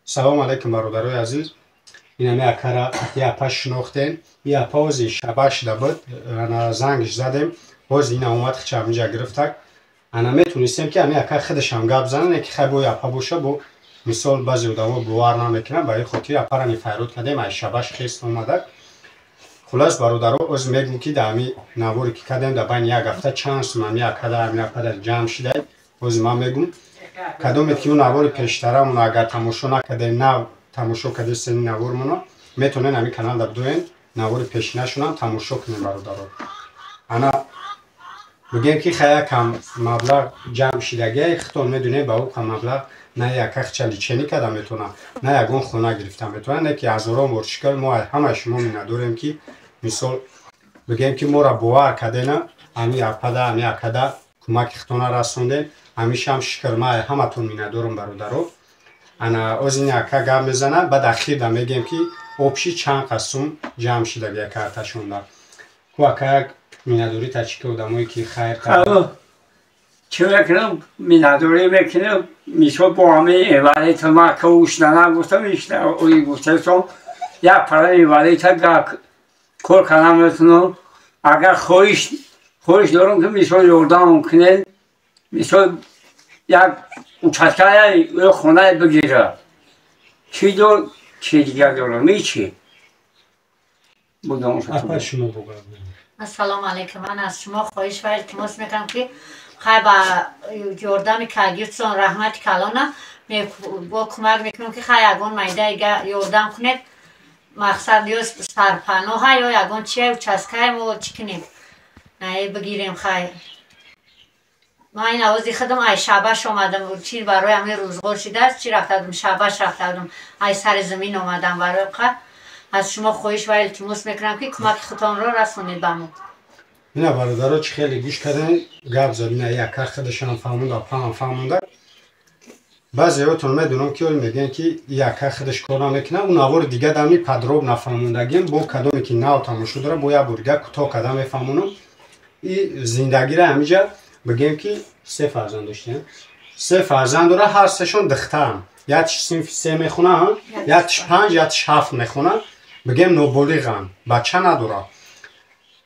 Салому алайкум, бародарои азиз. Инами акара апа шинохтем. И апа ози шаба шида буд, ана зангиш задем, боз ина омад, хича ҳаминҷа гирифтак. Ана метонистем, ки ами ака худашам гап зана, не ки хай бои апа боша, бо мисол баъзе одамо бовар намекунанд. Ба ин хотир апара нифайрод кардем, ай шабаш хест омадак. Хулас, бародаро, оз мегӯм, ки дар ҳами наворе ки кардем, дар байни як ҳафта чанд сум ами акада, ами апада ҷамъ шидай. Ози ман мегӯм, кадоме ки ӯ навори пештарамон агар тамошо накардем, нав тамошо кардесен навормоно, метавонен ҳамин каналда бидоен, навори пешинашонам тамошо кунем, бародаро. Ана бигем, ки хай якам маблағ ҷамъ шидагия, хитон медонем, ба ӯ кам маблағ на яка хча лечение карда метавонам, на ягон хона гирифта метавонам, не ки ҳазорон бор шикар. Мо ҳамаи шумо миннатдорем, ки мисол бигем, ки моро бовар кардена, ами апада, ами акада кӯмаки хитона расондем. Ҳамишам шикр, ма ҳаматон миннатдорам, бародаро. Ана оз ин ака гап мезанам, баъд ахирда мегем, ки общий чанд қасум ҷамъ шидагия карташонда. Ку ака, як миннатдорӣ тачики одамое ки хайр кард. Чӣ мекунам? Миннатдорӣ мекунам. Мисол, бо ҳамаи инвалид ма ка ушнана гуфтам, гуфтасон як пара инвалида кор кардан метунам. Агар хоҳиш дорам, ки мисол ёрдам кунед, мисол як участкая ё хонае бигира. Чӣ дор, чи дигар дорам, ҳичи. Апа, шумо бугӯ. Ассалому алайкум. Ман аз шумо хоҳиш ва илтимос мекунам, ки хай ба ёрдами кагиртон раҳмати калона бо кӯмак мекунем, ки хай ягон майдаига ёрдам кунед. Мақсад ё сарпаноҳа, ё ягон чия, участкае мо чӣ кунем, бигирем. Хай, ман ин овози худам ай шабаш омадам, чи барои ҳамин рӯзғор шидааст, чи рафта будам, шабаш рафта будам, ай сари замин омадам. Барои қа аз шумо хоҳиш ва илтимос мекунам, ки кӯмаки худтонро расонед ба мо. Ина, бародаро, чӣ хеле гӯш кардан, гап зад, ина яка худашам фаҳмонда, апаам фаҳмонда. Баъзеҳотон медонам, ки оли мегӯянд, ки яка худаш кор намекунад. Ӯ навори дига дами подробно фаҳмондагим, бо кадоме ки нав тамошо дора, бо як бор дига кӯтоҳ карда мефаҳмонам. И зиндагира ҳамиҷа бигем, ки се фарзанд доштем, се фарзанд дора, ҳар сешон духтарам. Якш синфи се мехона, якш панҷ, якш ҳафт мехона. Бигем, ноболиғам, бача надора.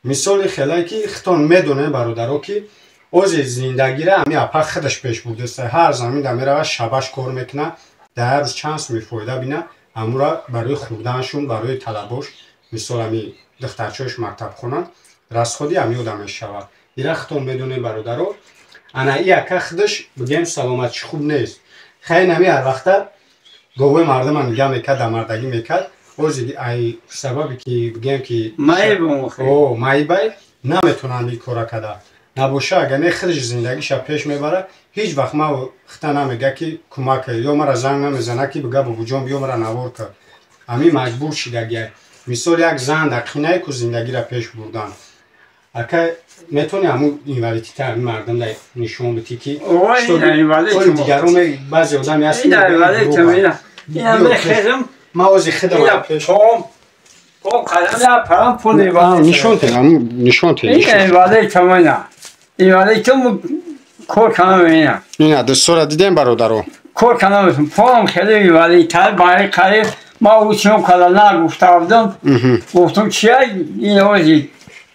Мисоли хелае, ки хитон медонем, бародаро, ки ози зиндагира ҳами апа худаш пеш бурдааст. Ҳар заминда мерава, шабаш кор мекуна, дар ҳар рӯз чанд суми фоида бина, ҳамура барои хӯрданашон, барои талабош, мисол ҳами духтарчаош мактабхона, расходи ҳами одам мешавад. Ира хитон медонем, бародаро. Ана и ака худаш, бигем, саломатиш хуб нест. Хай, нами ҳар вақта говои мардума нигаҳ мекард, дар мардагӣ мекард. Ози ай сабабе ки бигем, ки маибай, наметонанд ин кора карда набоша. Агар не, худаш зиндагиша пеш мебара. Ҳеҷ вақт ма хита намега, ки кӯмак, ё мара занг намезана, ки бига: «Бобуҷон, биё, мара навор кар». Ҳамин маҷбур шидагия. Мисол, як зан дар қинае ку зиндагиро пеш бурдан. Ака, метавони ҳамун инвалидита ҳамин мардум да нишон бидӣ, ки дигарон, баъзе одами ҳаст? Ман ози худам нишон те, нишон те. Кор канам ина. Ина дастора дидем, бародаро. Кор канам, пом хеле инвалидта бари қариб ма учим кала нагуфта будам. Гуфтам, чия ин ози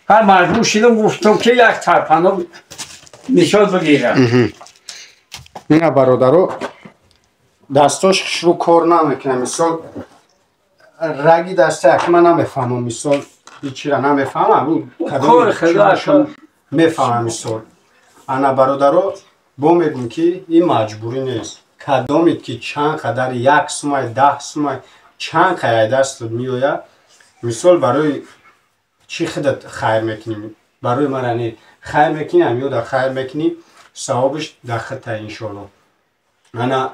ҳар маҷбур шидам, гуфтам, ки як тарпано мисол бигирам. Ина, бародаро, дастош хушрӯ кор намекунад. Мисол, раги даста як ман намефаҳмам, мисол ҳичира намефаҳмам, мефаҳмам. Мисол, ана, бародаро, бо мегӯм, ки ин маҷбурӣ нест. Кадомед ки чанд қадар, як сумай, 10 сумай, чанд қай дастат меояд, мисол, барои чӣ худат хайр мекунӣ, барои мара не, хайр мекунӣ, ҳамёда хайр мекунӣ, савобиш дар худта, иншоалло. Ана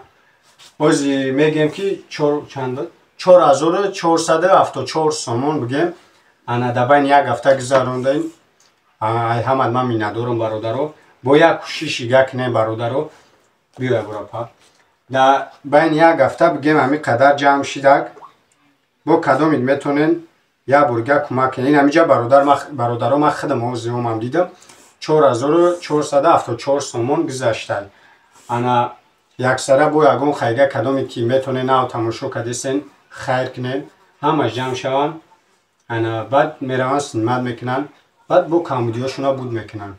ози мегем, ки чанд, 4474 сомон, бигем, ана дар байни як ҳафта гузарондаем. Ай ҳамад ман миннатдорам, бародаро. Бо як кӯшиши га кунем, бародаро. Биёя, бурапа. Дар байни як ҳафта, бигем, ҳамин қадар ҷамъ шидак. Бо кадомид метонен як борга кӯмак кунед. Ин ҳамиҷа, бародаро, ман худам ози омам, дидам, 4474 сомон гузашта. Ана. Яксара бо ягон хайга кадоме ки метонен нав тамошо кардесен, хайр кунен, ҳамаш ҷамъ шаванд. Ана баъд мераванд, снимать мекунанд, баъд бо камбудиҳошона буд мекунанд.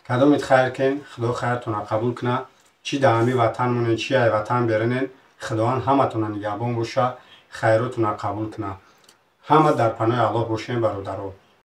Кадомит хайр кунен, Худо хайртона қабул куна. Чӣ дар ҳамин ватан монен, чӣ ай ватан беринен, Худованд ҳаматона нигаҳбон боша, хайротона қабул куна. Ҳама дар паноҳи Аллоҳ бошем, бародаро.